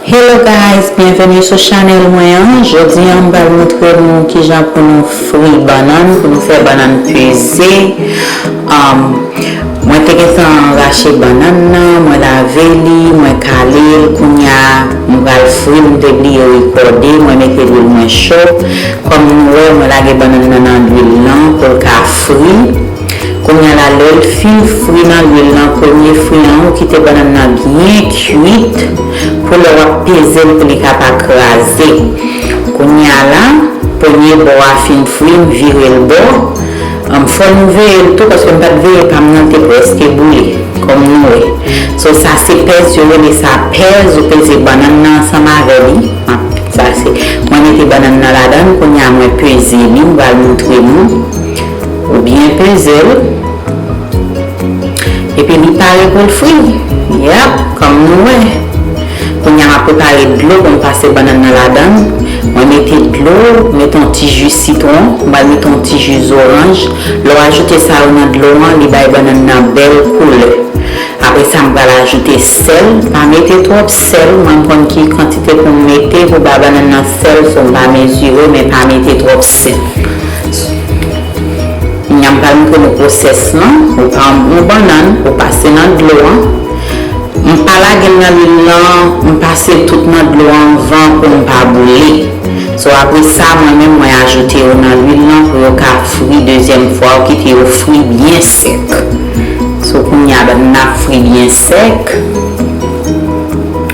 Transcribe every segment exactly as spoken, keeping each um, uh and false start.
Hello guys, byenveni sou chanèl mwen an. Jodi a m pral montre nou kijan pou nou fri bannann, pou nou fè bannann peze. Um, mwen te gentan rache bannann nan, mwen lave li, mwen kale l. Kounye a, m pral fri, m te bliye rekòde, mwen mete lwil mwen cho. Kòm nou wè, mwen lage bannann nan nan lwil lan pou l ka fri. Kounye a la, lè l fin fri nan lwil lan, premye fri an, ou kite bannann nan byen kuit pou lè w ap peze l pou li ka pa kraze. Kounye a la, premye bò a fin fri, m vire l bò. Ann, fò nou veye l tou, paske m pa t veye pa m nan te prèske boule, kòm nou wè. So, sa se pèz, yo rele sa pèz, ou peze bannann nan ansanm avè li. Sa se, mwen mete bannann nan ladan l, kounye a mwen peze li, m pral montre nou. Ou byen peze l. Epi li pare pou l fri. Yep, kòm nou wè. Kounye a m ap prepare dlo pou m pase bannann nan ladan l. Mwen mete dlo, mete yon ti ji sitwon, m pral mete yon ti ji zoranj. Lè w ajoute sa yo nan dlo an, li bay bannann nan bèl koulè. Apre sa, m pral ajoute sèl. Pa mete twòp sèl. Mwen, m konn ki kantite pou m mete pou ba bannann nan sèl, so m pa mezire, men pa mete twòp sèl. Kounye a, m pral montre nou pwosès lan. Ou pran yon bannann, ou pase nan dlo an. M pa lage l nan lwil lan, m pase tout nan dlo an anvan pou m pa boule. So, apre sa, mwen menm, mwen ajoute yo nan lwil lan pou yo ka fri dezyèm fwa, ou kite yo fri byen sèk. So, kounye a, bannann nan ap fri byen sèk.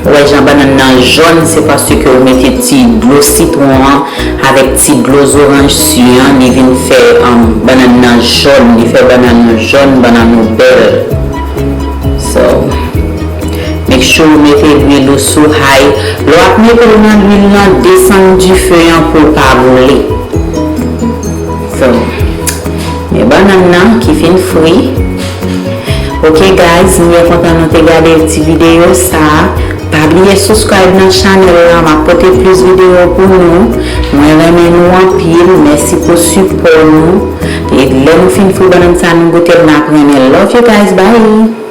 Ou wè jan bannann nan jòn, se paske ou mete ti dlo sitwon an avèk ti dlo zoranj si an, li vin fè, um, bannann nan jòn, li fè bannann nou jòn, bannann nou bèl. So, make sure ou mete lwil ou sou high. Lè w ap mete l nan lwil lan, desann dife an pou l pa boule. So, men bannann nan ki fin fri. Ok guys, m byen kontan nou te gade ti videyo sa. Pa bliye subscribe nan chanèl la, m ap pote plis videyo pou nou. Mwen renmen nou anpil, mèsi pou sipò nou. E lè nou fin fri bannann sa, nou goute l, n ap renmen. Love you guys, bye.